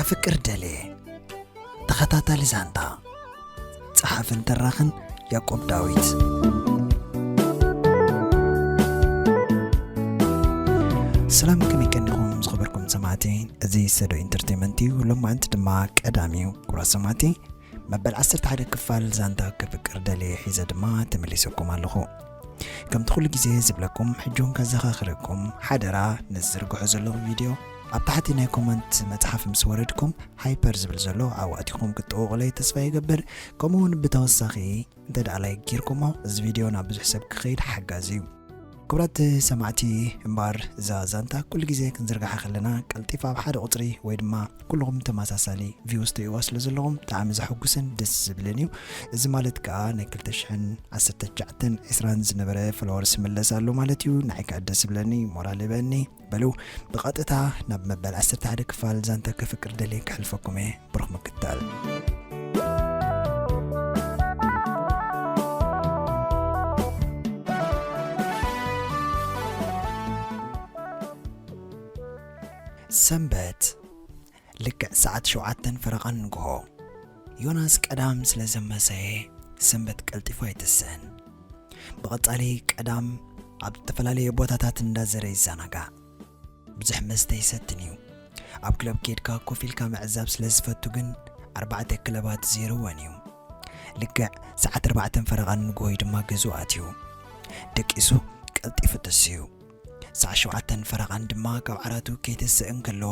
ፍቅር ደሌ። ተኸታታሊ ዛንታ። ጸሓፍን ተራኽን ያዕቆብ ዳዊት። ሰላም፣ ከመይ ቀኒኹም ዝኸበርኩም ሰማዕቲ? እዚ ሰዶ ኢንተርቴይመንት እዩ። ሎማዓንቲ ድማ ቀዳሚ እዩ። ክቡራት ሰማዕቲ፣ መበል ዓሰርተ ሓደ ክፋል ዛንታ ከፍቅር ደልየ ሒዘ ድማ ተመሊሰኩም ኣለኹ። ከምቲ ኩሉ ግዜ ዝብለኩም፣ ሕጂ እውን ከዘኻኽረኩም፣ ሓደራ ነዚ ዝዝርግሖ ዘለኹ ቪድዮ ኣብ ታሕቲ ናይ ኮመንት መጽሓፍ ምስ ወረድኩም፣ ሃይፐር ዝብል ዘሎ ኣብኡ ኣቲኹም ክትጥውቑለይ ተስፋ ይገብር። ከምኡ እውን ብተወሳኺ እንተ ደኣ ላይክ ጌርኩሞ፣ እዚ ቪድዮ ናብ ብዙሕ ሰብ ክኸይድ ሓጋዚ እዩ። ክቡራት ሰማዕቲ፣ እምበኣር እዛ ዛንታ ኩሉ ግዜ ክንዝርግሓ ከለና ቀልጢፋ ኣብ ሓደ ቁጽሪ ወይ ድማ ኩልኹም ተመሳሳሊ ቪውስ ትርእይዋ ስለ ዘለኹም ብጣዕሚ ዘሐጉስን ደስ ዝብልን እዩ። እዚ ማለት ከኣ ናይ ክልተ ሽሕን ዓሰርተ ትሽዓተን ዕስራን ዝነበረ ፎሎወርስ ይምለስ ኣሎ ማለት እዩ። ንዓይ ከኣ ደስ ዝብለኒ፣ ሞራል ይህበኒ። በሉ ብቐጥታ ናብ መበል ዓሰርተ ሓደ ክፋል ዛንታ ከፍቅር ደልየ ከሕልፈኩም እየ። ብሩኽ ምክትታል። ሰንበት፣ ልክዕ ሰዓት ሸውዓተን ፈረቓን ንግሆ። ዮናስ ቀዳም ስለ ዘመሰየ፣ ሰንበት ቀልጢፉ ኣይትስእን። ብቐጻሊ ቀዳም ኣብ ዝተፈላለየ ቦታታት እንዳዘረ ይዘናጋዕ። ብዙሕ መስተ ይሰትን እዩ። ኣብ ክለብ ኬድካ ኮፍ ኢልካ ምዕዛብ ስለ ዝፈቱ ግን፣ ኣርባዕተ ክለባት ዜርወን እዩ። ልክዕ ሰዓት ኣርባዕተን ፈረቓን ንግሆ እዩ ድማ ገዝኡ ኣትዩ። ደቂሱ ቀልጢፉ ተስዩ። ሰዓት ሸውዓተን ፈረቓን ድማ ካብ ዓራቱ ከይተስእ እንከሎ፣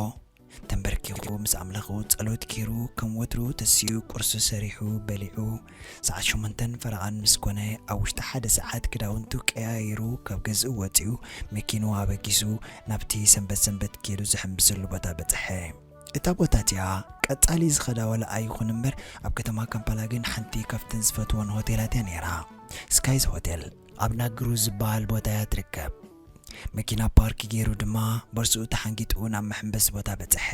ተንበርኪኹ ምስ ኣምላኹ ጸሎት ጌሩ፣ ከም ወትሩ ተሲኡ ቁርሱ ሰሪሑ በሊዑ፣ ሰዓት ሸሞንተን ፈረቓን ምስ ኮነ፣ ኣብ ውሽጢ ሓደ ሰዓት ክዳውንቱ ቀያይሩ ካብ ገዝኡ ወጺኡ፣ መኪንኡ ኣበጊሱ ናብቲ ሰንበት ሰንበት ጌሩ ዝሕምብሰሉ ቦታ በጽሐ። እታ ቦታ እቲኣ ቀጻሊ ዝኸዳ ዋላ ኣይኹን እምበር፣ ኣብ ከተማ ካምፓላ ግን ሓንቲ ካብተን ዝፈትወን ሆቴላት እያ ነይራ። ስካይዝ ሆቴል ኣብ ናግሩ ዝበሃል ቦታ እያ ትርከብ። መኪና ፓርክ ገይሩ ድማ ቦርስኡ ተሓንጊጡ ናብ መሐንበሲ ቦታ በጽሐ።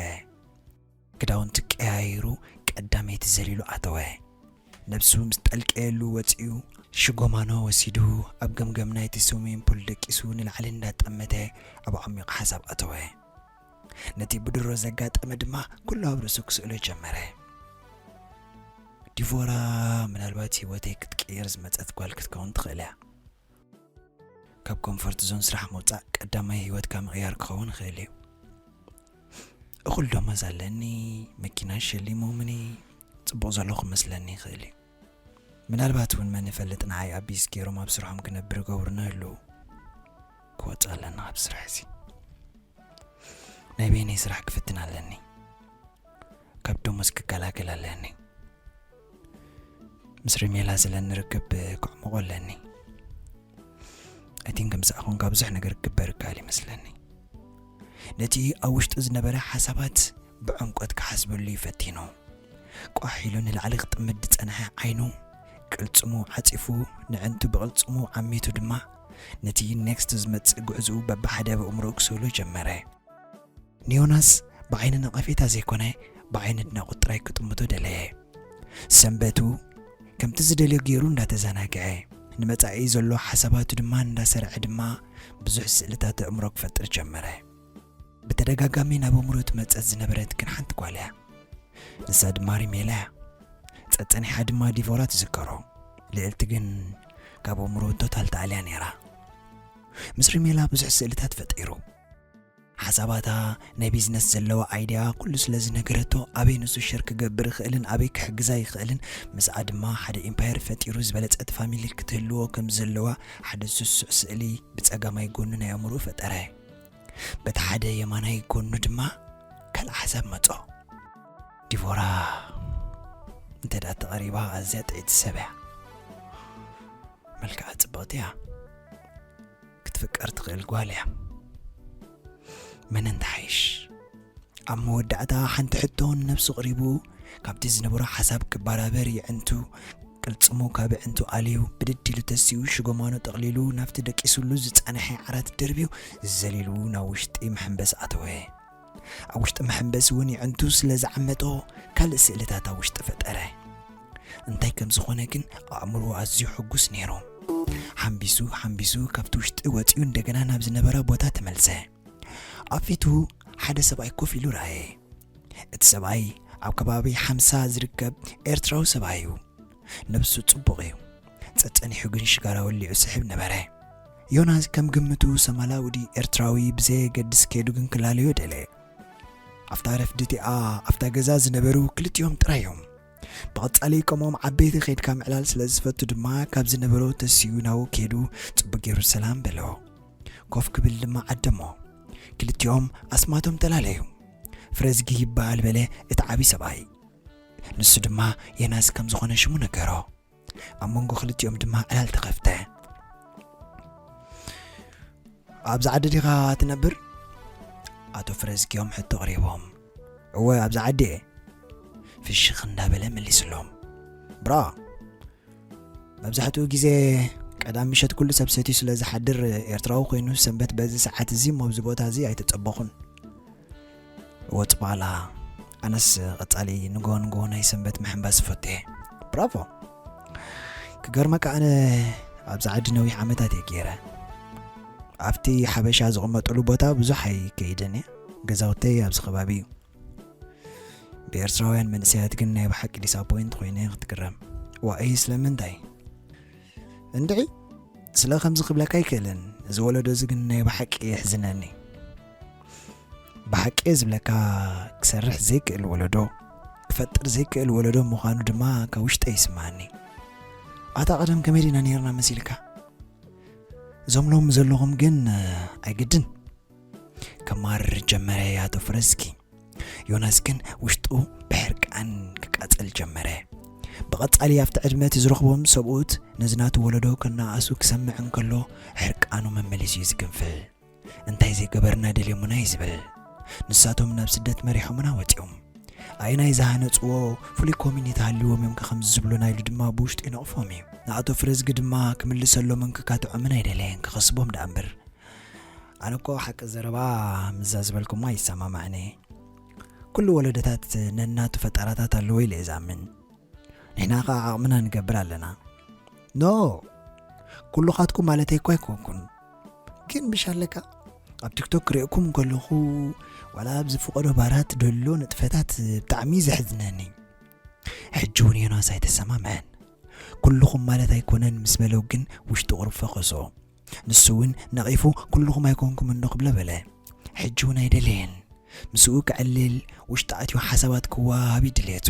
ክዳውንቱ ቀያይሩ ቀዳመይቲ ዘሊሉ ኣተወ። ነብሱ ምስ ጠልቀየሉ ወጺኡ ሽጎማኖ ወሲዱ ኣብ ገምገም ናይቲ ስዊሚንግ ፑል ደቂሱ ንላዕሊ እንዳጠመተ ኣብ ዓሚቕ ሓሳብ ኣተወ። ነቲ ብድሮ ዘጋጠመ ድማ ኩሉ ኣብ ርእሱ ክስእሎ ጀመረ። ዲቮራ ምናልባት ህይወተይ ክትቅይር ዝመጸት ጓል ክትከውን ትኽእል እያ። ካብ ኮምፎርት ዞን ስራሕ ምውጻእ ቀዳማይ ህይወትካ ምቕያር ክኸውን ይኽእል እዩ። እኹል ደሞዝ ኣለኒ፣ መኪና ሸሊሞምኒ፣ ጽቡቕ ዘለኹ መስለኒ ይኽእል እዩ። ምናልባት እውን መን ይፈልጥ ንዓይ ኣቢዩዝ ገይሮም ኣብ ስርሖም ክነብር ይገብሩኒ ይህልዉ። ክወጽእ ኣለና ካብ ስራሕ እዚ። ናይ በይነይ ስራሕ ክፍትን ኣለኒ። ካብ ደሞዝ ክገላገል ኣለኒ። ምስ ሪሜላ ዘለኒ ርክብ ክዕምቖ ኣለኒ። I think ምሳኣ ኮንካ ብዙሕ ነገር ክግበር ይከኣል ይመስለኒ። ነቲ ኣብ ውሽጡ ዝነበረ ሓሳባት ብዕምቆት ክሓስበሉ እዩ ፈቲኑ። ቋሕ ኢሉ ንላዕሊ ክጥምት ዝጸንሐ ዓይኑ፣ ቅልጽሙ ዓጺፉ፣ ንዕንቱ ብቕልጽሙ ዓሚቱ ድማ፣ ነቲ ኔክስት ዝመጽእ ጉዕዝኡ በብሓደ ኣብ ኣእምሮኡ ክስእሎ ጀመረ። ንዮናስ ብዓይኒ ነቐፌታ ዘይኮነ፣ ብዓይኒ ኣድናቖት ጥራይ ክጥምቶ ደለየ። ሰንበቱ ከምቲ ዝደልዮ ገይሩ እንዳተዘናግዐ፣ ንመጻኢ ዘሎ ሓሳባቱ ድማ እንዳሰርዐ ድማ ብዙሕ ስእልታት ኣእምሮ ክፈጥር ጀመረ። ብተደጋጋሚ ናብ ኣእምሮ ትመጽእ ዝነበረት ግን ሓንቲ ጓል እያ። ንሳ ድማ ሪሜላ እያ። ጸጸኒሓ ድማ ዲቮራ ትዝከሮ። ልዕልቲ ግን ካብ ኣእምሮ ቶታል ተኣልያ ነይራ። ምስ ሪሜላ ብዙሕ ስእልታት ፈጢሩ። ሓሳባታ፣ ናይ ቢዝነስ ዘለዋ ኣይድያ ኩሉ ስለ ዝነገረቶ፣ ኣበይ ንሱ ሸር ክገብር ይኽእልን ኣበይ ክሕግዛ ይኽእልን፣ ምስኣ ድማ ሓደ ኢምፓየር ፈጢሩ ዝበለጸት ፋሚሊ ክትህልዎ ከም ዘለዋ ሓደ ስሱዕ ስእሊ ብጸጋማይ ጎኑ ናይ ኣእምሮኡ ፈጠረ። በቲ ሓደ የማናይ ጎኑ ድማ ካልእ ሓሳብ መጾ። ዲቮራ እንተ ደኣ ተቐሪባ ኣዝያ ጥዕይቲ ሰብ እያ። መልክዓ ጽብቕቲ እያ። ክትፍቀር ትኽእል ጓል እያ። መነን ትሓይሽ? ኣብ መወዳእታ ሓንቲ ሕቶ ንነብሱ ኣቕሪቡ፣ ካብቲ ዝነበሮ ሓሳብ ክበራበር የዕንቱ፣ ቅልጽሙ ካብ የዕንቱ ኣልዩ፣ ብድድ ኢሉ ተሲኡ፣ ሽጎማኑ ጠቕሊሉ፣ ናብቲ ደቂሱሉ ዝጸንሐ ዓራት ደርብዩ፣ ዘሊሉ ናብ ውሽጢ መሐንበሲ ኣተወ። ኣብ ውሽጢ መሐንበሲ እውን የዕንቱ ስለ ዝዓመጦ፣ ካልእ ስእልታት ኣብ ውሽጢ ፈጠረ። እንታይ ከም ዝኾነ ግን ኣእምሮኡ ኣዝዩ ሕጉስ ነይሩ። ሓምቢሱ ሓምቢሱ ካብቲ ውሽጢ ወጺኡ እንደገና ናብ ዝነበረ ቦታ ተመልሰ። ኣብ ፊቱ ሓደ ሰብኣይ ኮፍ ኢሉ ረኣየ። እቲ ሰብኣይ ኣብ ከባቢ ሓምሳ ዝርከብ ኤርትራዊ ሰብኣይ እዩ። ነብሱ ጽቡቕ እዩ። ጸጸኒሑ ግን ሽጋራ ወሊዑ ስሕብ ነበረ። ዮናስ ከም ግምቱ ሰማላውዲ ኤርትራዊ ብዘየገድስ ከይዱ ግን ክላለዮ ደለ። ኣብታ ረፍዲ እቲኣ ኣብታ ገዛ ዝነበሩ ክልቲኦም ጥራይ እዮም። ብቐጻሊ ከምኦም ዓበይቲ ከይድካ ምዕላል ስለ ዝፈቱ ድማ ካብ ዝነበሮ ተስዩ ናብኡ ከይዱ ጽቡቕ ገይሩ ሰላም በሎ። ኮፍ ክብል ድማ ዓደሞ። ክልቲኦም ኣስማቶም ተላለዩ። ፍረዝጊ ይበሃል በለ እቲ ዓቢ ሰብኣይ። ንሱ ድማ ዮናስ ከም ዝኾነ ሽሙ ነገሮ። ኣብ መንጎ ክልቲኦም ድማ ዕላል ተኸፍተ። ኣብዚ ዓዲ ዲኻ ትነብር? ኣቶ ፍረዝጊኦም ሕቶ ኣቕሪቦም። እወ፣ ኣብዚ ዓዲ እየ። ፍሽኽ እንዳበለ መሊስሎም። ብራ፣ መብዛሕትኡ ግዜ ቀዳም ምሸት ኩሉ ሰብ ሰትዩ ስለ ዝሓድር ኤርትራዊ ኮይኑ ሰንበት በዚ ሰዓት እዚ እሞ ኣብዚ ቦታ እዚ ኣይተጸበኹን። ወጽባላ፣ ኣነስ ቀጻሊ ንጎ ንጎ ናይ ሰንበት ምሕንባስ ዝፈቱ እየ። ብራቮ። ክገርመካ ኣነ ኣብዚ ዓዲ ነዊሕ ዓመታት እየ ገይረ። ኣብቲ ሓበሻ ዝቕመጠሉ ቦታ ብዙሕ ኣይከይድን እየ። ገዛውተይ ኣብዚ ከባቢ እዩ። ብኤርትራውያን መንእሰያት ግን ናይ ብሓቂ ዲስኣፖይንት ኮይነ ክትግረም። ዋእይ ስለምንታይ? እንድዒ ስለ ከምዚ ክብለካ ኣይክእልን። እዚ ወለዶ እዚ ግን ናይ ብሓቂ የሕዝነኒ። ብሓቂ ዝብለካ ክሰርሕ ዘይክእል ወለዶ፣ ክፈጥር ዘይክእል ወለዶ ምዃኑ ድማ ካብ ውሽጠ ይስምዓኒ። ኣታ ቀደም ከመይ ዲና ነይርና መሲልካ? እዞም ሎም ዘለኹም ግን ኣይግድን። ከማርር ጀመረ ኣቶ ፍረዝጊ። ዮናስ ግን ውሽጡ ብሕርቃን ክቃጸል ጀመረ። ብቐጻሊ ኣብቲ ዕድመ እቲ ዝረኽቦም ሰብኡት ነዚ ናቱ ወለዶ ከነኣእሱ ክሰምዕ እንከሎ ሕርቃኑ መመሊሱ እዩ ዝግንፍል። እንታይ ዘይገበርና ደልዮምና እዩ ዝብል። ንሳቶም ናብ ስደት መሪሖምና ወጺኦም። ኣየናይ ዝሃነጽዎ ፍሉይ ኮሚኒቲ ሃልዎም እዮም ከምዚ ዝብሉና ኢሉ ድማ ብውሽጡ ይነቕፎም እዩ። ንኣቶ ፍረዝጊ ድማ ክምልሰሎምን ክካትዖምን ኣይደለየን፣ ክኸስቦም ደኣ እምበር። ኣነ እኮ ሓቂ ዘረባ ምዛ ዝበልኩማ ይሰማማዕኒ። ኩሉ ወለዶታት ነናቱ ፈጠራታት ኣለዎ ኢለ እየ ዝኣምን። ንሕና ኸዓ ዓቕምና ንገብር ኣለና። ኖ፣ ኩሉኻትኩም ማለተይ እኮ ኣይኮንኩን። ግን ምሽ ኣለካ ኣብ ቲክቶክ ክርእየኩም እንከለኹ ዋላ ኣብዚ ፍቐዶ ባራት ደሎ ንጥፈታት ብጣዕሚ ዘሕዝነኒ። ሕጂ እውን ዮናስ ኣይተሰማምዐን። ኩልኹም ማለት ኣይኮነን ምስ በለው ግን ውሽጡ ቁሩብ ፈኸሶ። ንሱ እውን ነቒፉ ኩልኹም ኣይኮንኩም እንዶ ክብሎ በለ። ሕጂ እውን ኣይደለየን። ምስኡ ክዕልል ውሽጢ ኣትዩ ሓሳባት ክወሃሃብ እዩ ድልየቱ።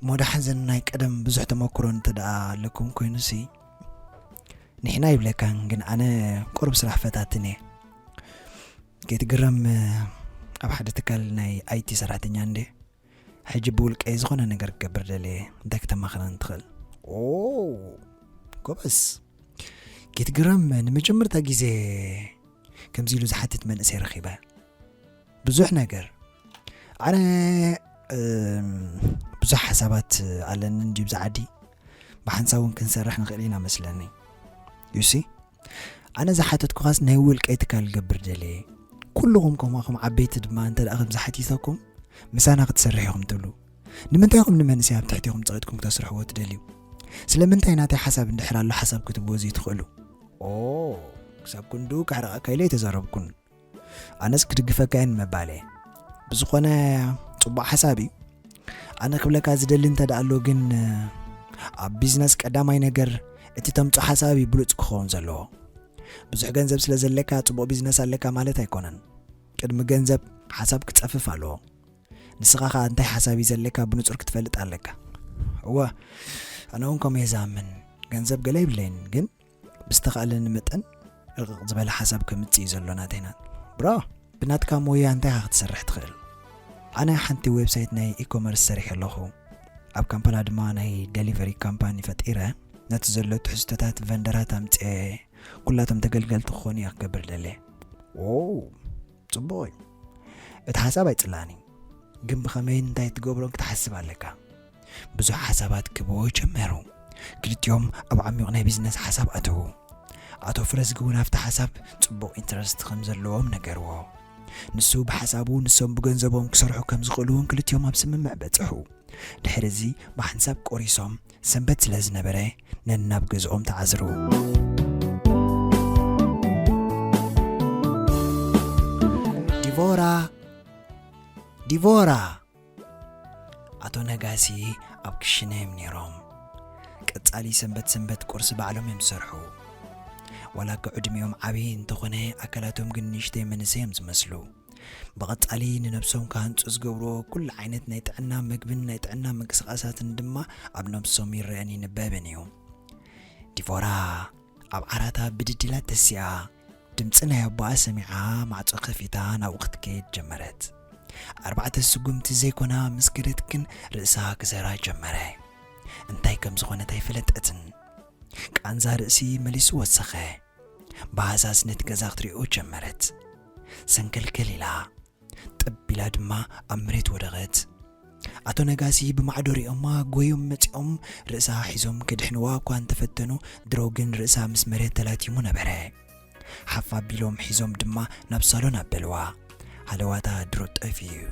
እሞ ደሓን ዘን ናይ ቀደም ብዙሕ ተመክሮ እንተ ደኣ ኣለኩም ኮይኑሲ ንሕና ይብለካን፣ ግን ኣነ ቁሩብ ስራሕ ፈታትን እየ። ከይትግረም ኣብ ሓደ ትካል ናይ ኣይቲ ሰራሕተኛ እንደ ሕጂ ብውልቀይ ዝኾነ ነገር ክገብር ደልየ እንታይ ክተማኽረኒ ትኽእል? ኦ ጎበዝ። ከይትግረም ንመጀመርታ ግዜ ከምዚ ኢሉ ዝሓትት መንእሰይ ረኺበ። ብዙሕ ነገር ኣነ ብዙሕ ሓሳባት ኣለኒ እንድዩ ብዛ ዓዲ። ብሓንሳብ እውን ክንሰርሕ ንኽእል ኢና መስለኒ። ዩሲ ኣነ ዝሓተትኩኻስ ናይ ውልቀይ ትካል ገብር ደልየ። ኩልኹም ከማኹም ዓበይቲ ድማ እንተ ደኣ ከምዚ ሓቲተኩም ምሳና ክትሰርሕ ኢኹም ትብሉ። ንምንታይ ኢኹም ንመንእሰይ ኣብ ትሕቲኹም ጸቒጥኩም ክተስርሕዎ ትደልዩ? ስለምንታይ ናተይ ሓሳብ እንድሕር ኣሎ ሓሳብ ክትብዎ ዘይትኽእሉ? ኦ ክሳብ ክንዱ ክሕረቐካ ኢለ ኣይተዛረብኩን። ኣነስ ክድግፈካ እየ ንምባል እየ። ብዝኾነ ጽቡቕ ሓሳብ እዩ። ኣነ ክብለካ ዝደሊ እንተ ደኣ ኣሎ ግን ኣብ ቢዝነስ ቀዳማይ ነገር እቲ ተምጾ ሓሳብ እዩ ብሉጽ ክኸውን ዘለዎ። ብዙሕ ገንዘብ ስለ ዘለካ ጽቡቕ ቢዝነስ ኣለካ ማለት ኣይኮነን። ቅድሚ ገንዘብ ሓሳብ ክጸፍፍ ኣለዎ። ንስኻ ኸኣ እንታይ ሓሳብ እዩ ዘለካ ብንጹር ክትፈልጥ ኣለካ። እወ ኣነ እውን ከምኡ እየ ዝኣምን። ገንዘብ ገለ ይብለይን ግን ብዝተኻእለኒ መጠን ርቕቕ ዝበለ ሓሳብ ከምጽእ እዩ ዘሎ ናተይና። ብሮ ብናትካ ሞያ እንታይ ኢኻ ክትሰርሕ ትኽእል? ኣነ ሓንቲ ዌብሳይት ናይ ኢኮመርስ ሰሪሐ ኣለኹ። ኣብ ካምፓላ ድማ ናይ ደሊቨሪ ካምፓኒ ፈጢረ ነቲ ዘሎ ትሕዝቶታት ቨንደራት ኣምጽኤ ኩላቶም ተገልገልቲ ክኾኑ እየ ክገብር ደልየ። ዎ ጽቡቕ እዩ። እቲ ሓሳብ ኣይጽላእን እዩ፣ ግን ብኸመይን እንታይ ትገብሮን ክትሓስብ ኣለካ። ብዙሕ ሓሳባት ክበዎ ጀመሩ። ክልቲኦም ኣብ ዓሚቕ ናይ ቢዝነስ ሓሳብ ኣተዉ። ኣቶ ፍረዝጊ እውን ኣብቲ ሓሳብ ጽቡቕ ኢንትረስት ከም ዘለዎም ነገርዎ። ንሱ ብሓሳቡ ንሶም ብገንዘቦም ክሰርሑ ከም ዝኽእሉ እውን ክልቲኦም ኣብ ስምምዕ በጽሑ። ድሕሪ እዚ ብሓንሳብ ቆሪሶም ሰንበት ስለ ዝነበረ ነናብ ገዝኦም ተዓዝሩ። ዲቮራ ዲቮራ! ኣቶ ነጋሲ ኣብ ክሽነ እዮም ነይሮም። ቀጻሊ ሰንበት ሰንበት ቁርሲ ባዕሎም እዮም ዝሰርሑ። ዋላ እኮ ዕድሚኦም ዓብዪ እንተኾነ ኣካላቶም ግን ንእሽተይ መንእሰይ እዮም ዝመስሉ። ብቐጻሊ ንነብሶም ክሃንጹ ዝገብርዎ ኩሉ ዓይነት ናይ ጥዕና መግብን ናይ ጥዕና ምንቅስቓሳትን ድማ ኣብ ነብሶም ይረአን ይንበብን እዩ። ዲቮራ ኣብ ዓራታ ብድድ ኢላ ተሲኣ ድምጺ ናይ ኣቦኣ ሰሚዓ ማዕጾ ከፊታ ናብኡ ክትከይድ ጀመረት። ኣርባዕተ ስጉምቲ ዘይኮና ምስ ከደት ግን ርእሳ ክዘራ ጀመረ። እንታይ ከም ዝኾነት ኣይፈለጠትን። ቃንዛ ርእሲ መሊሱ ወሰኸ። ብሃሳስ ነቲ ገዛ ክትሪኦ ጀመረት። ሰንከልከል ኢላ ጥብ ኢላ ድማ ኣብ መሬት ወደቐት። ኣቶ ነጋሲ ብማዕዶ ሪኦማ ጎዮም መጺኦም ርእሳ ሒዞም ክድሕንዋ እኳ እንተፈተኑ ድሮ ግን ርእሳ ምስ መሬት ተላቲሙ ነበረ። ሓፍ ኣቢሎም ሒዞም ድማ ናብ ሳሎን ኣበልዋ። ሃለዋታ ድሮ ጠፊኡ እዩ።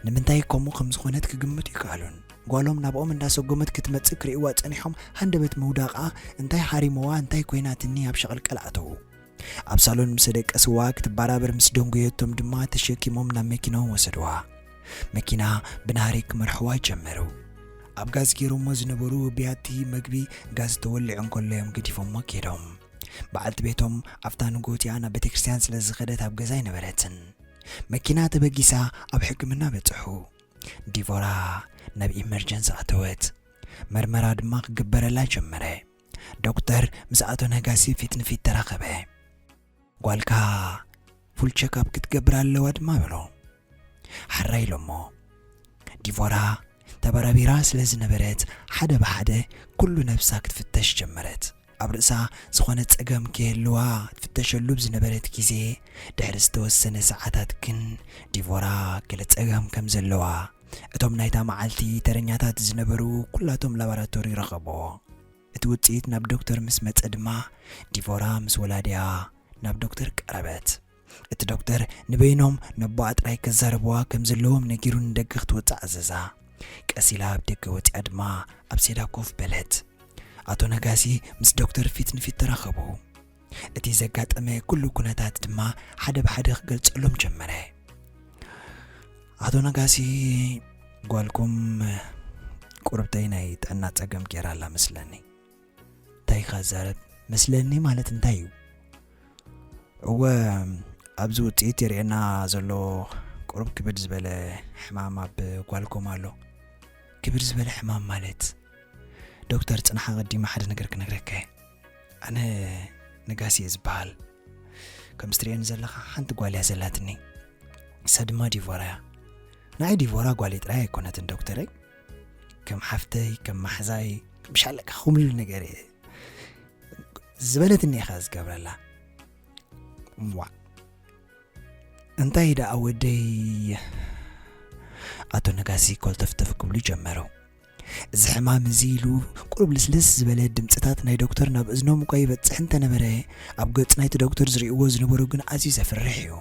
ንምንታይ ከምኡ ከም ዝኾነት ክግምቱ ይከኣሉን። ጓሎም ናብኦም እንዳሰጎመት ክትመጽእ ክርእይዋ ጸኒሖም ሃንደበት ምውዳቓ እንታይ ሃሪምዋ እንታይ ኮይናትኒ ኣብ ሸቐልቀል ኣተዉ። ኣብ ሳሎን ምስ ደቀስዋ ክትበራበር ምስ ደንጎየቶም ድማ ተሸኪሞም ናብ መኪናኦም ወሰድዋ። መኪና ብናህሪ ክመርሕዋ ጀመሩ። ኣብ ጋዝ ገይሮሞ ዝነበሩ ብያቲ መግቢ ጋዝ ተወሊዑ እንከሎ እዮም ገዲፎሞ ከይዶም። በዓልቲ ቤቶም ኣብታ ንግሆ እቲኣ ናብ ቤተክርስትያን ስለ ዝኸደት ኣብ ገዛ ኣይነበረትን። መኪና ተበጊሳ ኣብ ሕክምና በጽሑ። ዲቮራ ናብ ኢመርጀንሲ ኣተወት። መርመራ ድማ ክግበረላ ጀመረ። ዶክተር ምስ ኣቶ ነጋሲ ፊት ንፊት ተራኸበ። ጓልካ ፉል ቸክኣፕ ክትገብር ኣለዋ ድማ በሎ። ሓራይ ኢሎሞ። ዲቮራ ተበራቢራ ስለ ዝነበረት ሓደ ብሓደ ኩሉ ነብሳ ክትፍተሽ ጀመረት። ኣብ ርእሳ ዝኾነ ጸገም ከየልዋ ትፍተሸሉ ብዝነበረት ግዜ ድሕሪ ዝተወሰነ ሰዓታት ግን ዲቮራ ገለ ጸገም ከም ዘለዋ እቶም ናይታ መዓልቲ ተረኛታት ዝነበሩ ኩላቶም ላቦራቶሪ ረኸብዎ። እቲ ውጽኢት ናብ ዶክተር ምስ መጸ ድማ ዲቮራ ምስ ወላዲኣ ናብ ዶክተር ቀረበት። እቲ ዶክተር ንበይኖም ነቦኣ ጥራይ ከዛርብዋ ከም ዘለዎም ነጊሩ ንደገ ክትወጽእ ኣዘዛ። ቀስ ኢላ ኣብ ደገ ወጺኣ ድማ ኣብ ሴዳ ኮፍ በለት። ኣቶ ነጋሲ ምስ ዶክተር ፊት ንፊት ተራኸቡ። እቲ ዘጋጠመ ኩሉ ኩነታት ድማ ሓደ ብሓደ ክገልጸሎም ጀመረ። ኣቶ ነጋሲ ጓልኩም ቁርብተይ ናይ ጥዕና ጸገም ገይራ ኣላ መስለኒ። እንታይ ኢኻ ዝዛረብ? መስለኒ ማለት እንታይ እዩ? እወ ኣብዚ ውጽኢት የርእየና ዘሎ ቁሩብ ክብድ ዝበለ ሕማም ኣብ ጓልኩም ኣሎ። ክብድ ዝበለ ሕማም ማለት? ዶክተር ጽናሕ ኣቐዲመ ሓደ ነገር ክነግረካ እየ። ኣነ ነጋሲ እየ ዝበሃል። ከምዚ ትርእየኒ ዘለኻ ሓንቲ ጓል እያ ዘላትኒ። እሳ ድማ ዲቮራ እያ። ንዓይ ዲቮራ ጓለይ ጥራይ ኣይኮነትን ዶክተረይ። ከም ሓፍተይ፣ ከም ማሕዛይ፣ ከም ሻለቃ ኩሉ ነገር እየ ዝበለትኒ ኢኻ ዝገብረላ። ዋ እንታይ ደኣ ወደይ? ኣቶ ነጋሲ ኮልተፍተፍ ክብሉ ጀመሩ። እዚ ሕማም እዚ ኢሉ ቁሩብ ልስልስ ዝበለ ድምፅታት ናይ ዶክተር ናብ እዝኖም እኳ ይበፅሕ እንተነበረ ኣብ ገፅ ናይቲ ዶክተር ዝርእይዎ ዝነበሩ ግን ኣዝዩ ዘፍርሕ እዩ።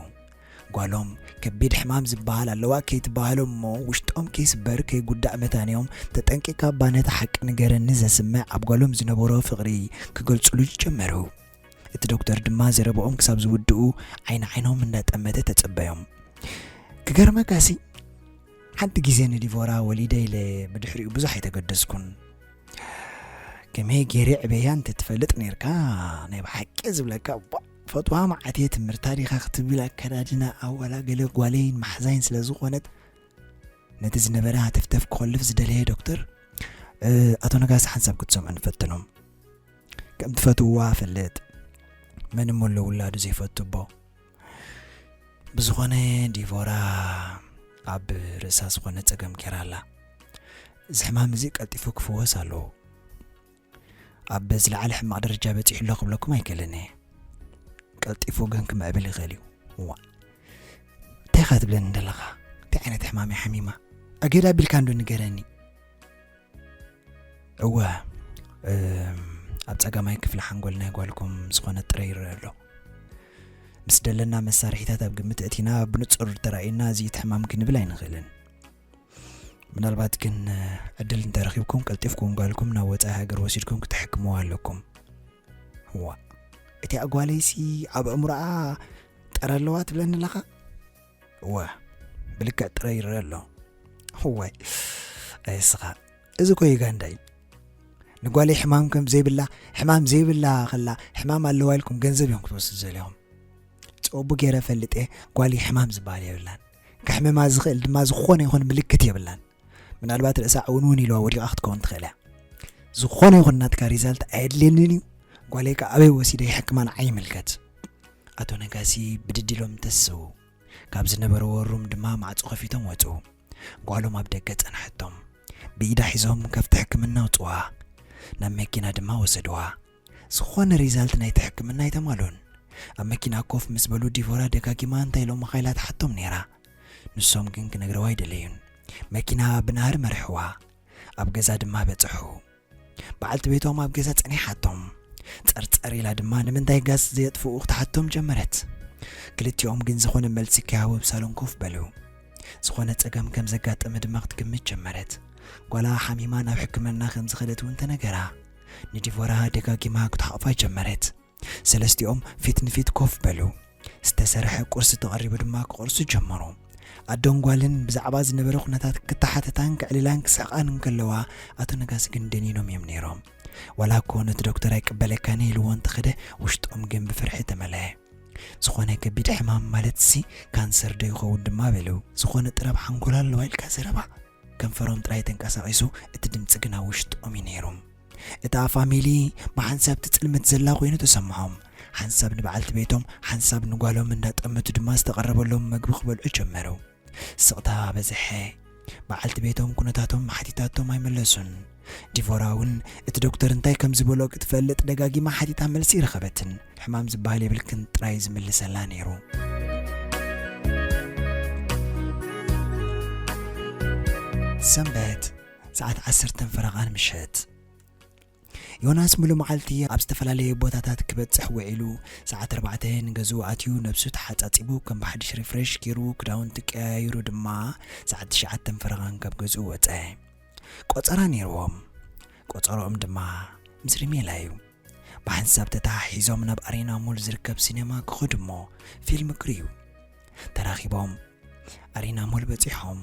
ጓሎም ከቢድ ሕማም ዝበሃል ኣለዋ ከይትበሃሎም እሞ ውሽጦም ከይስበር ከይጉዳእ መታንዮም ተጠንቂቕካ እባ ነቲ ሓቂ ንገረኒ ዘስምዕ ኣብ ጓሎም ዝነበሮ ፍቕሪ ክገልፅሉ ጀመሩ። እቲ ዶክተር ድማ ዘረባኦም ክሳብ ዝውድኡ ዓይኒ ዓይኖም እንዳጠመተ ተጸበዮም። ክገርመካሲ ሓንቲ ግዜ ንዲቮራ ወሊደ ኢለ ብድሕሪኡ ብዙሕ ኣይተገደስኩን። ከመይ ገይረ ዕበያ እንተትፈልጥ ነርካ ናይ ብሓቂ ዝብለካ እባ ፈትዋ መዓት እየ ትምህርታ ዲኻ ክትብል ኣከዳድና ኣዋላ ገለ ጓለይን ማሕዛይን ስለ ዝኾነት ነቲ ዝነበረ ሃተፍተፍ ክኾልፍ ዝደለየ ዶክተር ኣቶ ነጋሲ ሓንሳብ ክትሰምዑ ንፈትኖም። ከም ትፈትውዋ እፈልጥ። መን እሞ ኣሎ ውላዱ ዘይፈቱ እቦ? ብዝኾነ ዲቮራ ኣብ ርእሳ ዝኾነ ጸገም ጌራ ኣላ። እዚ ሕማም እዚ ቀልጢፉ ክፍወስ ኣለዎ። ኣብ ዝለዓለ ሕማቕ ደረጃ በጺሑ ኣሎ ክብለኩም ኣይክእልን እየ። ቀልጢፉ ግን ክምዕብል ይኽእል እዩ። እዋ እንታይ ኢኻ ትብለኒ ዘለኻ? እንታይ ዓይነት ሕማም እያ ሓሚማ? ኣገዳ ኣቢልካ እንዶ ንገረኒ። እወ ኣብ ጸጋማይ ክፍሊ ሓንጎል ናይ ጓልኩም ዝኾነ ጥረ ይረአ ኣሎ። ምስ ደለና መሳርሒታት ኣብ ግምት እቲና ብንጹር ተራእዩና እዚ እቲ ሕማም ክንብል ኣይንኽእልን። ምናልባት ግን ዕድል እንተረኺብኩም ቀልጢፍኩም ጓልኩም ናብ ወጻኢ ሃገር ወሲድኩም ክትሕክምዋ ኣለኩም። እዋ እቲኣ ጓለይሲ ኣብ ኣእምሮኣ ጠረ ኣለዋ ትብለኒ ኣለኻ? እወ ብልክዕ ጥረ ይረአ ኣሎ። እዋይ፣ ኣየስኻ፣ እዚ እኮ ዩጋንዳ እዩ። ንጓለይ ሕማም ከም ዘይብላ፣ ሕማም ዘይብላ ከላ ሕማም ኣለዋ ኢልኩም ገንዘብ እዮም ክትወስዱ ዘሊኹም። ጽቡቕ ገይረ ፈልጥ እየ፣ ጓለይ ሕማም ዝበሃል የብላን። ከሕምማ ዝኽእል ድማ ዝኾነ ይኹን ምልክት የብላን። ምናልባት ርእሳ እውን እውን ኢልዋ ወዲቓ ክትከውን ትኽእል እያ። ዝኾነ ይኹን ናትካ ሪዛልት ኣየድልየንን እዩ። ጓለይ ከ ኣበይ ወሲደ ይሕክማ ንዓይ ይምልከት። ኣቶ ነጋሲ ብድድ ኢሎም ተስው። ካብ ዝነበርዎ ሩም ድማ ማዕጾ ከፊቶም ወጹ። ጓሎም ኣብ ደገ ጸንሐቶም። ብኢዳ ሒዞም ካብቲ ሕክምና ኣውጽዋ። ናብ መኪና ድማ ወሰድዋ። ዝኾነ ሪዛልት ናይቲ ሕክምና ኣይተማሉን። ኣብ መኪና ኮፍ ምስ በሉ ዲቮራ ደጋጊማ እንታይ ኢሎም ምኻይላ ትሓቶም ነይራ። ንሶም ግን ክነግረዋ ኣይደለዩን። መኪና ብናህሪ መርሕዋ። ኣብ ገዛ ድማ በጽሑ። በዓልቲ ቤቶም ኣብ ገዛ ጸኒሓቶም። ጸርጸር ኢላ ድማ ንምንታይ ጋዝ ዘየጥፍኡ ክትሓቶም ጀመረት። ክልቲኦም ግን ዝኾነ መልሲ ከይሃቡ ኣብ ሳሎን ኮፍ በሉ። ዝኾነ ጸገም ከም ዘጋጠመ ድማ ክትግምት ጀመረት። ጓላ ሓሚማ ናብ ሕክምና ከም ዝኸደት እውን ተነገራ። ንዲቮራ ደጋጊማ ክትሓቕፋ ጀመረት። ሰለስቲኦም ፊት ንፊት ኮፍ በሉ። ዝተሰርሐ ቁርሲ ተቐሪቡ ድማ ክቆርሱ ጀመሩ። ኣዶን ጓልን ብዛዕባ ዝነበረ ኩነታት ክተሓተታን ክዕልላን ክስሕቓን እንከለዋ፣ ኣቶ ነጋሲ ግን ደኒኖም እዮም ነይሮም። ዋላ እኮ ነቲ ዶክተር ኣይቅበለካን ኢልዎ እንተኸደ፣ ውሽጦም ግን ብፍርሒ ተመልአ። ዝኾነ ከቢድ ሕማም ማለትሲ ካንሰር ዶ ይኸውን ድማ በሉ። ዝኾነ ጥራብ ሓንጎል ኣለዋ ኢልካ ዘረባ። ከንፈሮም ጥራይ ተንቀሳቒሱ፣ እቲ ድምጺ ግን ኣብ ውሽጦም እዩ ነይሩ። እታ ፋሚሊ ብሓንሳብ ትጽልምት ዘላ ኮይኑ ተሰምዖም። ሓንሳብ ንበዓልቲ ቤቶም፣ ሓንሳብ ንጓሎም እንዳጠመቱ ድማ ዝተቐረበሎም መግቢ ክበልዑ ጀመሩ። ስቕታ በዝሐ። በዓልቲ ቤቶም ኩነታቶም ሓቲታቶም ኣይመለሱን። ዲቮራ እውን እቲ ዶክተር እንታይ ከም ዝበሎ ክትፈልጥ ደጋጊማ ሓቲታ መልሲ ይረኸበትን። ሕማም ዝበሃል የብልክን ጥራይ ዝምልሰላ ነይሩ። ሰንበት ሰዓት ዓሰርተ ፈረቓን ምሸት። ዮናስ ሙሉ መዓልቲ ኣብ ዝተፈላለየ ቦታታት ክበጽሕ ውዒሉ፣ ሰዓት ኣርባዕተ ንገዝኡ ኣትዩ፣ ነብሱ ተሓጻጺቡ፣ ከም ብሓድሽ ሪፍሬሽ ገይሩ፣ ክዳውንቲ ቀያይሩ ድማ፣ ሰዓት ትሽዓተ ፈረቓን ካብ ገዝኡ ወጸ። ቆጸራ ነይርዎም። ቆጸርኦም ድማ ምስ ሪሜላ እዩ። ብሓንሳብ ተተሓሒዞም ናብ ኣሬና ሞል ዝርከብ ሲኔማ ክኸዱ እሞ ፊልም ክርእዩ ተራኺቦም። ኣሬና ሞል በጺሖም፣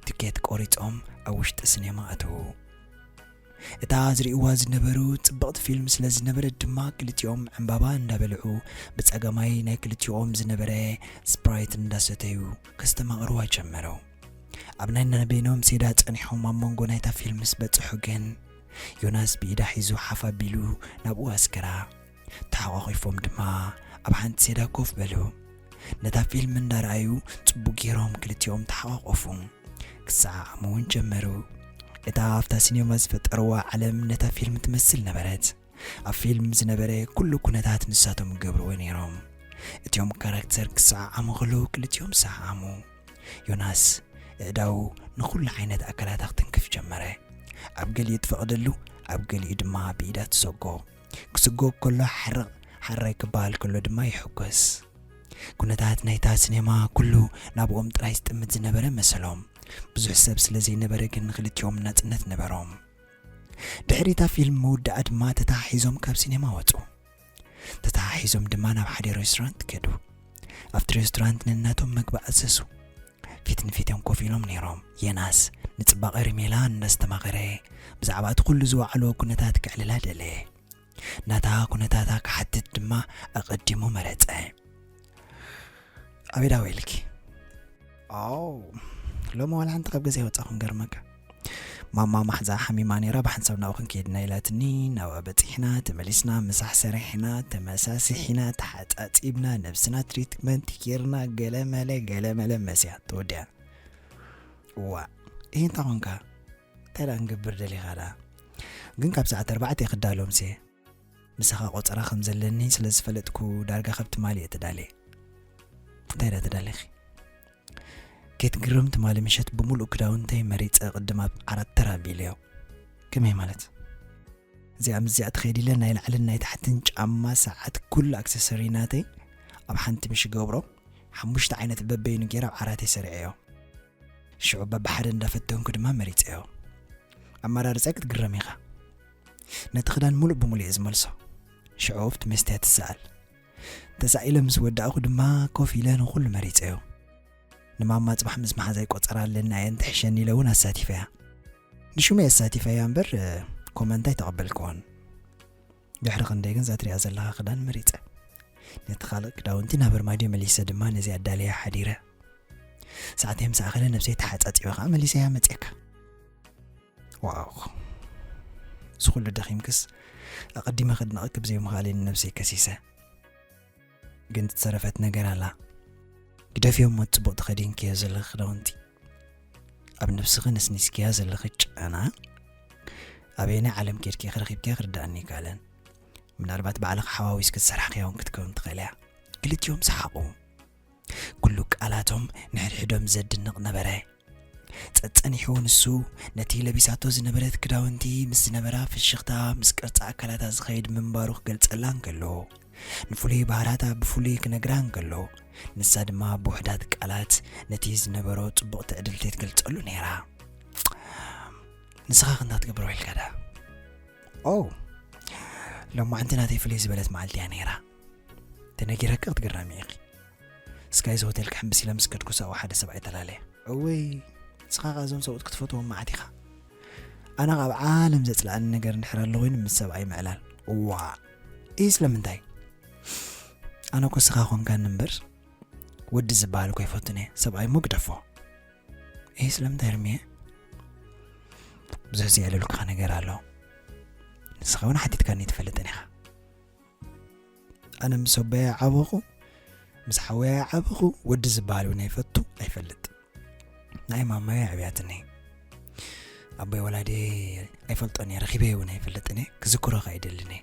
ትኬት ቆሪጾም ኣብ ውሽጢ ሲኔማ ኣተዉ። እታ ዝርእይዋ ዝነበሩ ጽብቕቲ ፊልም ስለ ዝነበረት ድማ ክልቲኦም ዕምባባ እንዳበልዑ ብጸጋማይ ናይ ክልቲኦም ዝነበረ ስፕራይት እንዳሰተዩ ከስተማቕርዋ ጀመሩ። ኣብ ናይ ነንበይኖም ሴዳ ጸኒሖም ኣብ መንጎ ናይታ ፊልም ምስ በጽሑ ግን ዮናስ ብኢዳ ሒዙ ሓፍ ኣቢሉ ናብኡ ኣስገራ። ተሓቋቒፎም ድማ ኣብ ሓንቲ ሴዳ ኮፍ በሉ። ነታ ፊልም እንዳረኣዩ ጽቡቕ ገይሮም ክልቲኦም ተሓቋቖፉ። ክሰዓዓሙ እውን ጀመሩ። እታ ኣብታ ሲኔማ ዝፈጠርዋ ዓለም ነታ ፊልም ትመስል ነበረት። ኣብ ፊልም ዝነበረ ኩሉ ኩነታት ንሳቶም ይገብርዎ ነይሮም። እቲኦም ካራክተር ክሰዓዓሙ ከለዉ ክልቲኦም ሰዓዓሙ። ዮናስ ኣእዳዉ ንኹሉ ዓይነት ኣካላታ ክትንክፍ ጀመረ። ኣብ ገሊኡ ትፈቕደሉ፣ ኣብ ገሊኡ ድማ ብኢዳ ትሰጎ። ክስጎ ከሎ ሓርቕ፣ ሓራይ ክበሃል ከሎ ድማ ይሕጎስ። ኩነታት ናይታ ሲኔማ ኩሉ ናብኦም ጥራይ ዝጥምት ዝነበረ መሰሎም። ብዙሕ ሰብ ስለ ዘይነበረ ግን ንክልቲኦም ናጽነት ነበሮም። ድሕሪ እታ ፊልም ምውዳኣ ድማ ተተሓሒዞም ካብ ሲኔማ ወጹ። ተተሓሒዞም ድማ ናብ ሓደ ሬስቶራንት ከዱ። ኣብቲ ሬስቶራንት ነናቶም መግቢ ኣዘዙ። ፊት ንፊቶም ኮፍ ኢሎም ነይሮም። የናስ ንጽባቐ ሪሜላ እናስተማቐረ ብዛዕባ እቲ ኩሉ ዝወዓሎ ኩነታት ክዕልላ ደለየ። ናታ ኩነታታ ክሓትት ድማ ኣቐዲሙ መረጸ። ኣበይ ደኣ ውዒልኪ? ኣው፣ ሎሚ ዋላ ሓንቲ ካብ ገዛ ኣይወጻኹን፣ ገርመካ። ማማ ማሕዛ ሓሚማ ነይራ፣ ብሓንሳብ ናብኡ ክንከይድ ኢና ኢላትኒ። ናብኣ በጺሕና፣ ተመሊስና፣ ምሳሕ ሰሪሕና፣ ተመሳሲሒና፣ ተሓጻጺብና፣ ነብስና ትሪትመንት ጌርና፣ ገለመለ፣ ገለመለ፣ መስያ ተወዲኣ። እዋ፣ ይሄ እንታይ ኾንካ? እንታይ ደኣ ክንገብር ደሊኻ ደኣ? ግን ካብ ሰዓት ኣርባዕተ እየ ክዳሎ ምሴ። ምሳኻ ቆጸራ ከም ዘለኒ ስለ ዝፈለጥኩ ዳርጋ ካብ ትማሊ እየ ተዳልየ። እንታይ ደኣ ተዳሊኺ? ከይትግረም ትማሊ ምሸት ብምሉእ ክዳውንተይ መሪጸ ቅድም ኣብ ዓራት ተር ኣቢለዮ። ከመይ ማለት? እዚኣ ምስ እዚኣ ትኸይድ ኢለ ናይ ላዕልን ናይ ታሕትን ጫማ፣ ሰዓት፣ ኩሉ ኣክሰሰሪ ናተይ ኣብ ሓንቲ ምሽ ገብሮ፣ ሓሙሽተ ዓይነት በበይኑ ገይረ ኣብ ዓራተይ ሰሪዐዮ። ሽዑ በብሓደ እንዳፈተንኩ ድማ መሪጸዮ። ኣመራርጻይ ክትግረም ኢኻ። ነቲ ክዳን ሙሉእ ብሙሉእ እየ ዝመልሶ። ሽዑ ኣብቲ መስትያት ትሰኣል። ተሳኢለ ምስ ወዳእኩ ድማ ኮፍ ኢለ ንኹሉ መሪጸዮ። ንማማ ጽባሕ ምስ መሓዛይ ቆጸራ ኣለና እየን ትሕሸኒ ኢለ እውን ኣሳቲፈያ። ንሹመይ ኣሳቲፈያ እምበር ኮመንት ኣይተቐበልክዎን። ድሕሪ ክንደይ ግን እዛ ትሪኣ ዘለኻ ክዳን መሪጸ። ነቲ ካልእ ክዳውንቲ ናብ ኣርማድዮ መሊሰ ድማ ነዚ ኣዳልያ ሓዲረ። ሰዓተይ ምስ ኣኸለ ነብሰይ ተሓጻጺበ ከኣ መሊሰያ መጺኣካ። ዋው፣ እዚ ኩሉ ደኺምክስ ኣቐዲመ ከድንቐኪ ብዘይምኽኣለይ ንነብሰይ ከሲሰ። ግን ትተረፈት ነገር ኣላ። ግደፍዮ እሞ ጽቡቕ ተኸዲንክዮ ዘለኺ ክዳውንቲ፣ ኣብ ነብስኺ ነስኒስክያ ዘለኺ ጨና፣ ኣበየናይ ዓለም ኬድኪ ኢኺ ረኺብክያ ክርድኣኒ ኣይከኣለን። ምናልባት ባዕልኺ ሓዋዊስኪ ዝሰራሕክያ እውን ክትከውን ትኽእል እያ። ክልቲኦም ሰሓቑ። ኩሉ ቃላቶም ንሕድሕዶም ዘድንቕ ነበረ። ጸጸኒሕዎ ንሱ ነቲ ለቢሳቶ ዝነበረት ክዳውንቲ ምስ ዝነበራ ፍሽኽታ ምስ ቅርጺ ኣካላታ ዝኸይድ ምንባሩ ክገልጸላ እንከሎ፣ ንፍሉይ ባህራታ ብፍሉይ ክነግራ እንከሎ፣ ንሳ ድማ ብውሑዳት ቃላት ነቲ ዝነበሮ ጽቡቕ ትዕድልቲ ትገልጸሉ ነይራ። ንስኻ ክንታ ትገብሮ ኢልካ ዳ? ኦ፣ ሎማዕንቲ ናተይ ፍልይ ዝበለት መዓልቲ እያ ነይራ። ተነጊረኪ ክትግረሚ ኢኺ። ስካይዝ ሆቴል ክሕምብስ ኢለ ምስ ከድኩ ሰብኣይ ሓደ ሰብኣይ ተላለየ። እወይ፣ ንስኻ ኸኣ እዞም ሰብኡት ክትፈትዎም መዓት ኢኻ። ኣነ ካብ ዓለም ዘጽልኣኒ ነገር እንድሕር ኣሎ ኮይኑ ምስ ሰብኣይ ምዕላል። እዋ፣ ኢስ ለምንታይ? ኣነ እኮ ስኻ ኾንካኒ እምበር ወዲ ዝበሃል እኮ ኣይፈቱን እየ። ሰብኣይ እሞ ግደፎ። ኢስ ለምንታይ ርምየ? ብዙሕ ዘየዕለልኩኻ ነገር ኣሎ። ንስኻ እውን ሓቲትካኒ ትፈልጥን ኢኻ። ኣነ ምስ ኣቦይ ዓበኹ፣ ምስ ሓወይ ዓበኹ፣ ወዲ ዝበሃል እውን ኣይፈቱ ኣይፈልጥ። ናይ ማማይ ኣዕብያትኒ። ኣቦይ ወላዲ ኣይፈልጦን እየ፣ ረኺበ እውን ኣይፈልጥን እየ፣ ክዝክሮ ከኣ ኣይደልን እየ።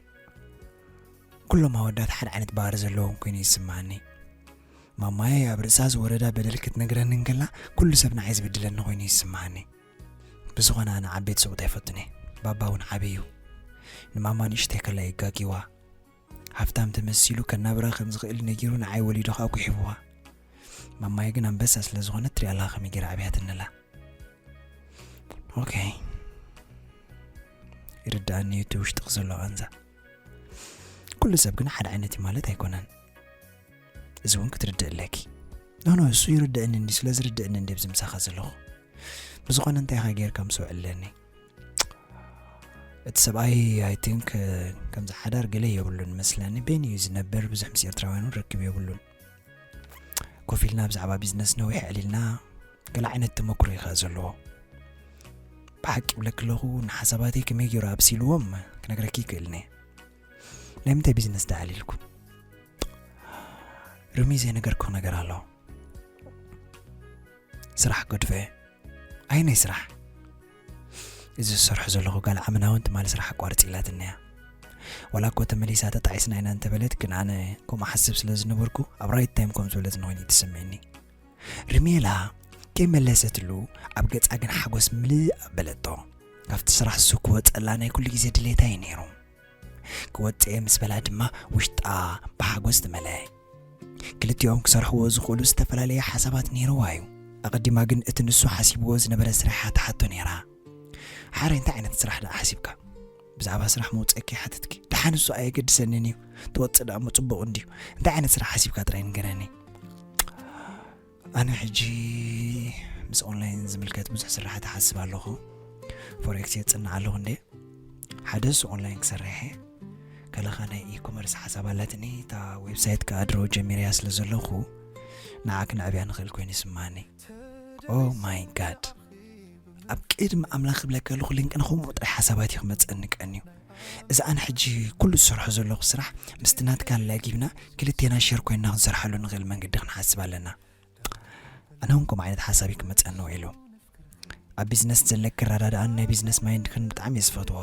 ኩሎም ኣወዳት ሓደ ዓይነት ባህሪ ዘለዎም ኮይኑ ይስምዓኒ። ማማይ ኣብ ርእሳ ዝወረዳ በደል ክትነግረኒ እንከላ ኩሉ ሰብ ንዓይ ዝብድለኒ ኮይኑ ይስምዓኒ። ብዝኾነ ኣነ ዓበይቲ ሰብኡት ኣይፈቱን እየ። ባባ እውን ዓቢ እዩ። ንማማ ንእሽተይ ከላ የጋግይዋ። ሃፍታም ተመሲሉ ከናብራ ከም ዝኽእል ነጊሩ ንዓይ ወሊዱ ከኣ ጉሒፍዋ። ማማይ ግን ኣንበሳ ስለ ዝኾነት ትሪኣ ኣለኻ ከመይ ገይራ ኣብያትኒ ኣላ። ኦኬ፣ ይርድኣኒ እዩ እቲ ውሽጥኺ ዘሎ ቃንዛ። ኩሉ ሰብ ግን ሓደ ዓይነት እዩ ማለት ኣይኮነን። እዚ እውን ክትርድእ ኣለኪ። ኖኖ፣ እሱ ይርድእኒ እንዲ፣ ስለ ዝርድእኒ እንዲ ኣብዚ ምሳኻ ዘለኹ። ብዝኾነ እንታይ ኢኻ ጌርካ ምስ ውዕለኒ? እቲ ሰብኣይ ኣይ ቲንክ ከምዚ ሓዳር ገለ የብሉን መስለኒ። በይኑ እዩ ዝነብር፣ ብዙሕ ምስ ኤርትራውያን እውን ርክብ የብሉን። ኮፍ ኢልና ብዛዕባ ቢዝነስ ነዊሕ ኣዕሊልና፣ ገለ ዓይነት ተመክሮ እዩ ከኣ ዘለዎ። ብሓቂ ይብለኪ ኣለኹ፣ ንሓሳባተይ ከመይ ገይሩ ኣብሲልዎም ክነግረኪ ይክእልን እየ። ናይ ምንታይ ቢዝነስ ደኣ ኣዕሊልኩም? ርሚ ዘይነገርኩ ነገር ኣሎ። ስራሕ ገድፈ። ኣየናይ ስራሕ? እዚ ዝሰርሖ ዘለኹ ጋል ዓምና እውን ትማሊ ስራሕ ኣቋርጽ ኢላትኒ እያ። ዋላ እኮ ተመሊሳ ተጣዒስና ኢና እንተበለት፣ ግን ኣነ ከምኡ ሓስብ ስለ ዝነበርኩ ኣብ ራይት ታይም ከም ዝበለትኒ ኮይኑ እዩ ተሰሚዕኒ። ርሜላ ከይመለሰትሉ ኣብ ገጻ ግን ሓጎስ ምልእ ኣበለቶ። ካብቲ ስራሕ እሱ ክወጸላ ናይ ኩሉ ግዜ ድሌታ እዩ ነይሩ። ክወጽእ እየ ምስ በላ ድማ ውሽጣ ብሓጎስ ተመልአ። ክልቲኦም ክሰርሕዎ ዝኽእሉ ዝተፈላለየ ሓሳባት ነይርዋ እዩ። ኣቐዲማ ግን እቲ ንሱ ሓሲብዎ ዝነበረ ስራሕ እያ ትሓቶ ነይራ። ሓራይ እንታይ ዓይነት ስራሕ ደኣ ሓሲብካ? ብዛዕባ ስራሕ መውጽእኪ ሓተትኪ። ደሓን እሱ ኣየገድሰንን እዩ። ትወጽእ ደኣ እሞ ጽቡቕ እንድዩ። እንታይ ዓይነት ስራሕ ሓሲብካ ጥራይ ንገረኒ። ኣነ ሕጂ ምስ ኦንላይን ዝምልከት ብዙሕ ስራሓት እሓስብ ኣለኹ። ፎሬክስ የጽንዕ ኣለኹ እንዴ። ሓደ እሱ ኦንላይን ክሰርሕ እየ። ከለኻ ናይ ኢኮመርስ ሓሳብ ኣላትኒ። እታ ዌብሳይት ከኣ ድሮ ጀሚረያ ስለ ዘለኹ ንዓ ክነዕብያ ንኽእል ኮይኑ ይስምዓኒ። ኦ ማይ ጋድ። ኣብ ቅድሚ ኣምላኽ ክብለካ ኣለኹ ልንቅነ ከምኡ ጥራይ ሓሳባት እዩ ክመጸኒ ቀንዩ። እዚ ኣነ ሕጂ ኩሉ ዝሰርሖ ዘለኹ ስራሕ ምስቲ ናትካ ኣላጊብና ክልቴና ሸር ኮይንና ክንሰርሓሉ ንኽእል መንገዲ ክንሓስብ ኣለና። ኣነ እውን ከምኡ ዓይነት ሓሳብ እዩ ክመጸኒ ውዒሉ። ኣብ ቢዝነስ ዘለኪ ኣረዳድኣን ናይ ቢዝነስ ማይንድክን ብጣዕሚ እየ ዝፈትዎ።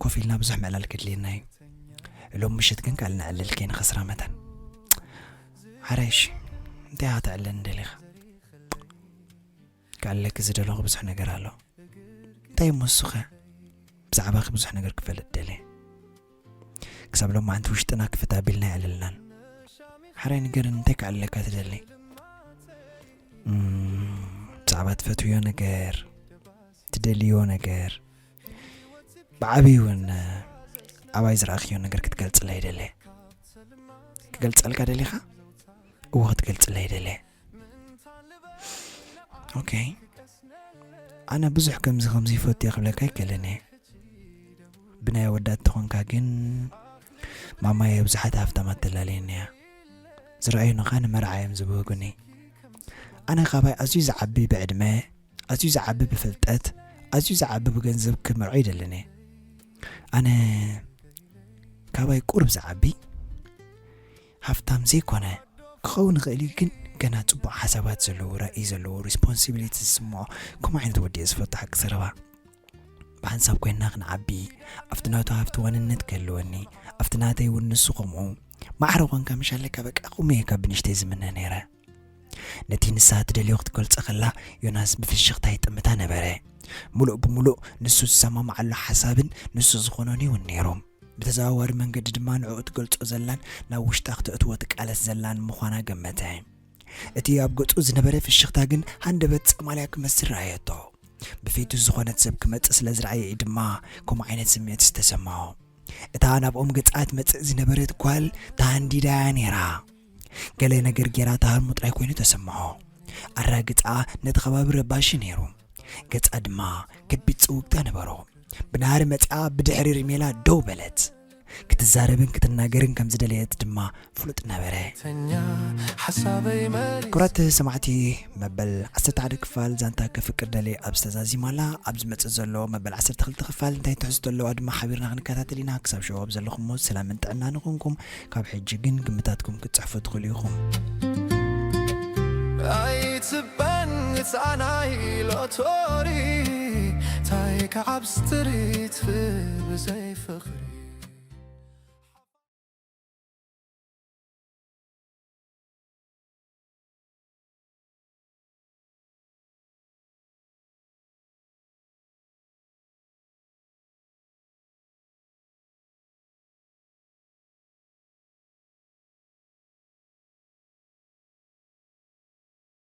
ኮፍ ኢልና ብዙሕ ምዕላል ከድልየና እዩ። ሎም ምሸት ግን ካልእ ነዕልል ከይንኸስራ መታን። ሓራይ እሺ፣ እንታይ ኢኻ ተዕልለኒ ደሊኻ? ክዕልለኪ ዝደለኹ ብዙሕ ነገር ኣሎ። እንታይ እሞ እሱኸ? ብዛዕባኺ ብዙሕ ነገር ክፈልጥ ደልየ። ክሳብ ሎማዓንቲ ውሽጥና ክፍት ኣቢልና ኣየዕለልናን። ሓራይ ንገርኒ፣ እንታይ ክዕልለካ ትደሊ? እም፣ ብዛዕባ ትፈትውዮ ነገር፣ ትደልዮ ነገር፣ ብዓብዩ እውን ኣባይ ዝረኣኽዮ ነገር ክትገልጽለይ ደልየ። ክገልጸልካ ደሊኻ? እወ፣ ክትገልጽለይ ደልየ። ኦኬ፣ ኣነ ብዙሕ ከምዚ ከምዚ ይፈቱ እየ ክብለካ ኣይክእልን እየ። ብናይ ኣወዳት ተኾንካ ግን ማማየ ብዙሓት ሃፍታማት ተላለየኒ እያ። ዝረኣዩኒ ኸኣ ንመርዓ እዮም ዝብህጉኒ። ኣነ ካባይ ኣዝዩ ዝዓቢ ብዕድመ፣ ኣዝዩ ዝዓቢ ብፍልጠት፣ ኣዝዩ ዝዓቢ ብገንዘብ ክምርዖ ይደልን እየ። ኣነ ካባይ ቁሩብ ዝዓቢ ሃፍታም ዘይኮነ ክኸውን ይኽእል እዩ፣ ግን ገና ጽቡቕ ሓሳባት ዘለዎ፣ ራእይ ዘለዎ፣ ሪስፖንሲቢሊቲ ዝስምዖ ከምኡ ዓይነት ወዲ እየ ዝፈቱ። ሓቂ ዘረባ ብሓንሳብ ኮይንና ክንዓቢ፣ ኣብቲ ናቱ ሃፍቲ ዋንነት ክህልወኒ፣ ኣብቲ ናተይ እውን ንሱ ከምኡ። ማዕረ ኮንካ ምሽ ኣለካ፣ በቃ ከምኡ እየ ካብ ብንእሽተይ ዝምነ ነይረ። ነቲ ንሳ ትደልዮ ክትገልጾ ከላ ዮናስ ብፍሽኽታ ይጥምታ ነበረ። ምሉእ ብምሉእ ንሱ ዝሰማምዓሉ ሓሳብን ንሱ ዝኾኖን እውን ነይሩ። ብተዘዋዋሪ መንገዲ ድማ ንዕኡ ትገልጾ ዘላን ናብ ውሽጣ ክተእትዎ ትቃለስ ዘላን ምዃና ገመተ። እቲ ኣብ ገጹ ዝነበረ ፍሽኽታ ግን ሃንደበት ጸማልያ ክመስል ረኣየቶ። ብፊቱ ዝኾነት ሰብ ክመጽእ ስለ ዝረኣየ እዩ ድማ ከምኡ ዓይነት ስምዒት ዝተሰምዖ። እታ ናብኦም ገጻ ትመጽእ ዝነበረት ጓል ተሃንዲዳ እያ ነይራ። ገለ ነገር ጌራ ትሃርሞ ጥራይ ኮይኑ ተሰምዖ። ኣራግጻኣ ነቲ ከባቢ ረባሺ ነይሩ። ገጻ ድማ ከቢድ ጽውግታ ነበሮ። ብናህሪ መጺኣ ብድሕሪ ሪሜላ ደው በለት። ክትዛረብን ክትናገርን ከም ዝደለየት ድማ ፍሉጥ ነበረ። ተኛ ሓሳበይ መሊስ ክቡራት ሰማዕቲ፣ መበል ዓሰርተ ሓደ ክፋል ዛንታ ከፍቅር ደልየ ኣብ ዝተዛዚማ ኣላ። ኣብ ዝመጽእ ዘሎ መበል ዓሰርተ ክልተ ክፋል እንታይ ትሕዝቶ ኣለዋ ድማ ሓቢርና ክንከታተል ኢና። ክሳብ ሽዑ ኣብ ዘለኹሞ ሰላምን ጥዕናን ንኹንኩም። ካብ ሕጂ ግን ግምታትኩም ክትጽሕፉ ትኽእሉ ኢኹም። ኣይትበን ህፃናይ ሎቶሪ ታይ ከዓብ ስትሪት ብዘይ ፍቕሪ